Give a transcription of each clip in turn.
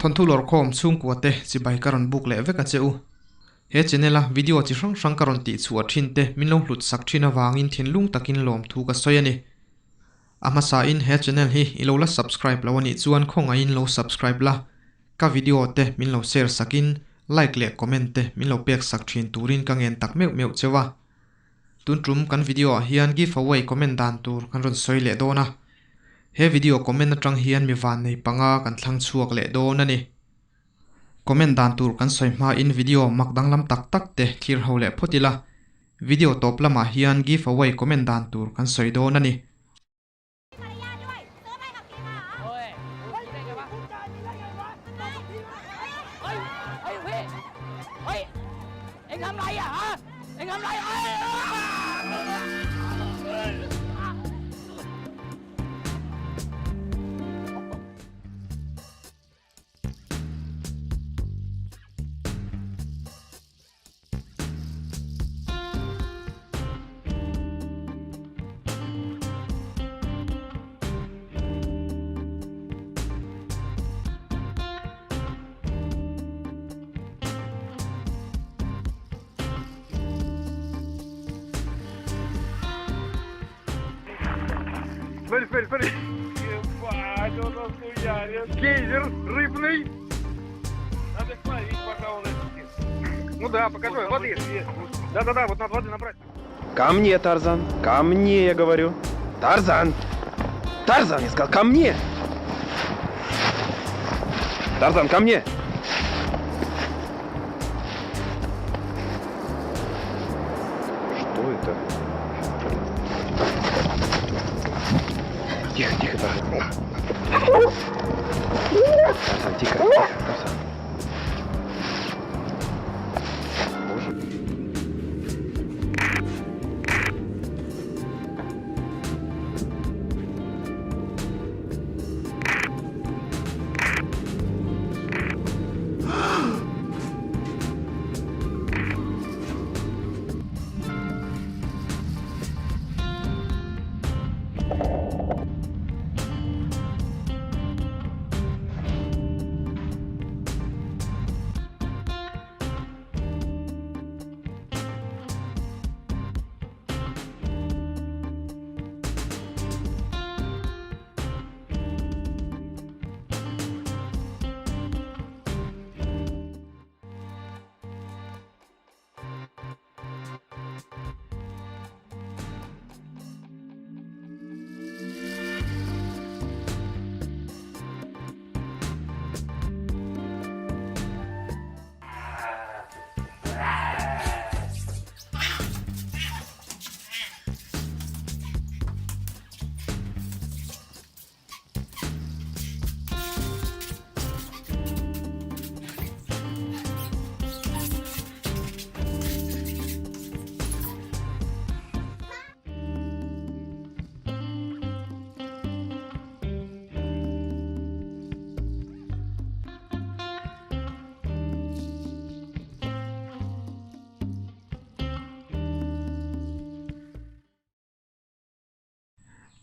Thawnthu lawrkhawm chhungkua te chibai ka rawn buk leh vek a che u. He channel a video chi hrang hrang ka rawn tih chhuah thin te min lo hlut sak thin avangin thinlung takin lawmthu ka sawi a ni. A hmasa in he channel hi i lo la subscribe lo a nih chuan khawngaihin lo subscribe la, ka video te min lo share sakin like leh comment te min lo pek sak thin turin ka ngen tak meuh meuh cheu a. Tun tum kan video ah hian give away comment dan tur kan rawn sawi leh dawn a. He video comment atang hian mi vannei panga kan thlang chhuak leh dawn a ni. Comment dan tur kan sawi hma in video mak danglam tak tak te thlir ho leh phawt ila. Video tawp lamah hian give away comment dan tur kan sawi dawn a ni. Смотри, смотри, смотри. Ебать, он расхуярил. Гейзер рыбный. Надо словить, пока он Ну да, покажи, воды. Да-да-да, вот надо воды набрать. Ко мне, Тарзан, ко мне, я говорю. Тарзан! Тарзан, я сказал, ко мне! Тарзан, ко мне! Что это? Тихо, тихо, Тарзан. Тарзан, тихо, тихо, Тарзан. Боже.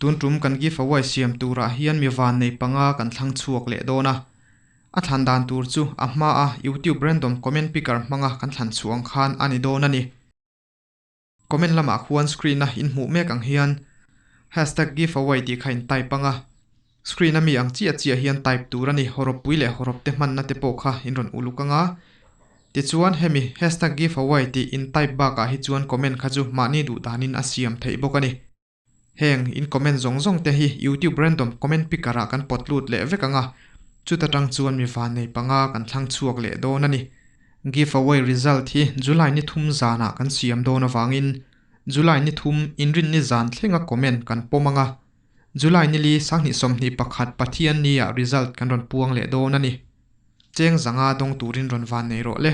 Tun tum kan giveaway siam turah hian mi vannei panga kan thlang chhuak leh dawn a. A thlan dan tur chu a hma a YouTube random comment picker hmanga kan thlan chhuah ang khan a ni dawn a ni. Comment lamah khuan screen a inhmuh mek ang hian hashtag giveaway tih kha in type anga screen a mi ang chiah chiah hian type tur a ni. Hawrawppui leh hawrawp te hmanna te pawh kha in rawn uluk anga tichuan hemi hashtag giveaway tih in type bakah hi chuan comment kha chu mahni duh danin a siam theih bawk a ni. Heng in comment zawng zawng te hi YouTube random comment picker ah kan pawt lut leh vek ang a, chuta tang chuan mi vannei panga kan thlang chhuak leh dawn a ni. Giveaway result hi July ni thum zanah kan siam dawn avangin July ni thum inrinni zan thlenga comment kan pawm ang a, July ni li 2021 Pathian ni ah result kan rawn puang leh dawn a ni. Cheng zanga dawng turin rawn vannei rawh le.